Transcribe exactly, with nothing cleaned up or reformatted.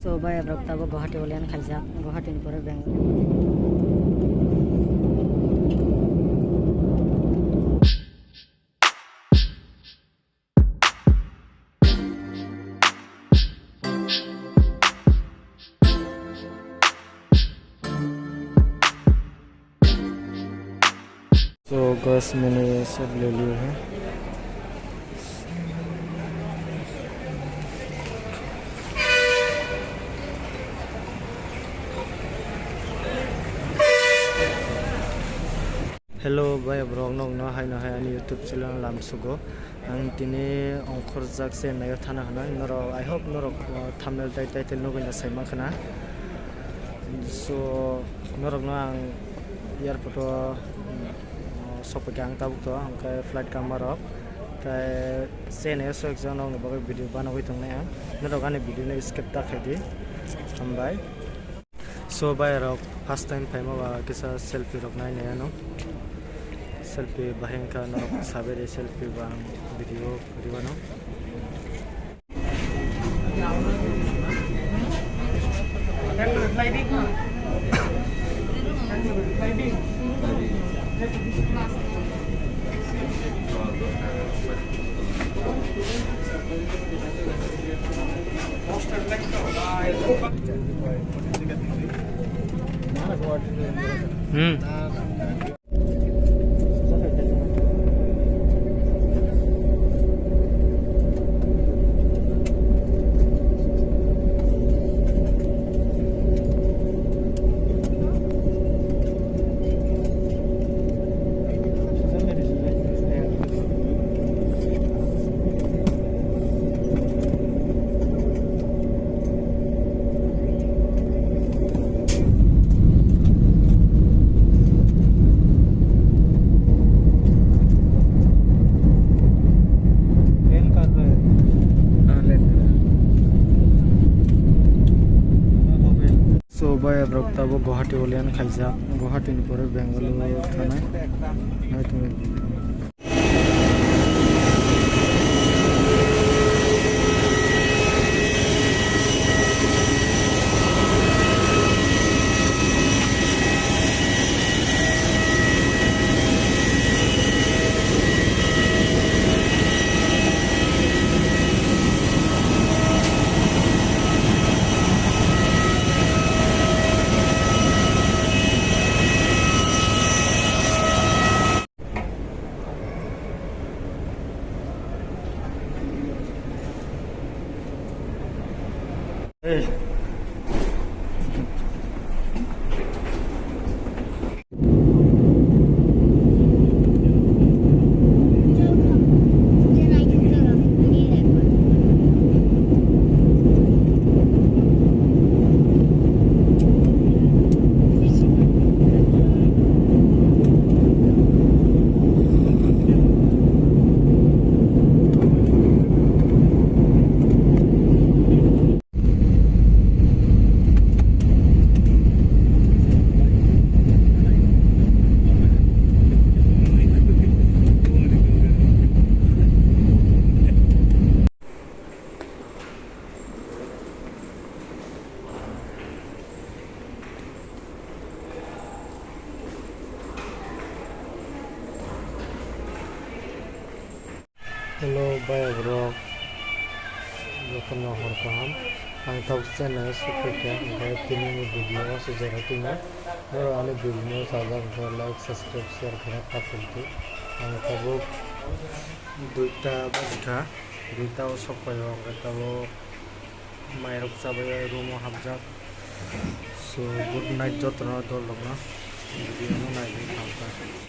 So, bhai, abrok tabuk Guwahati holian khaijak, Guwahati ni pore Bangalore. So guys, मैंने ये सब ले लिया है। Hello bhai, borok nokno haino hai ani YouTube channel lamsugo. Ang tini ongkhorjak Chennai o thana hwnwi norok, I hope norok, uh, thumbnail tai title nugwi na sai mankha na. So norokno ang airport o, uh, sokphaikha ang tabuk to, hwnkhe flight kama rok. Tai Chennai o sok jagano nokni bagwi video banagwi tongnai ang. Norok ani video no skip ta khaidi. Hambai. So bhai rok first time phaima ba kisa selfie rok nai nai ano. Selfie bahai wngkha norok sabai de selfie ba ang video riwano. Hmm. So bhai, abrok tabuk Guwahati holian khaijak, Guwahati ni pore Bangalore thanai. Nai tongwi. Hello, bhai, borok. Jotono hor kaham. Ang tabuk Chennai o sokphaikha, hwnkhe tini ni video o se jora tino. Norok ani video no sajak, hwnkhe like, subscribe, share khaina ta phildi. Ang tabuk duita bajikha, duita o sokphaio, hwnkhe tabuk mairok chabai room o hapjak. So, good night jotono dol rokno. Video no naiwi tongkha.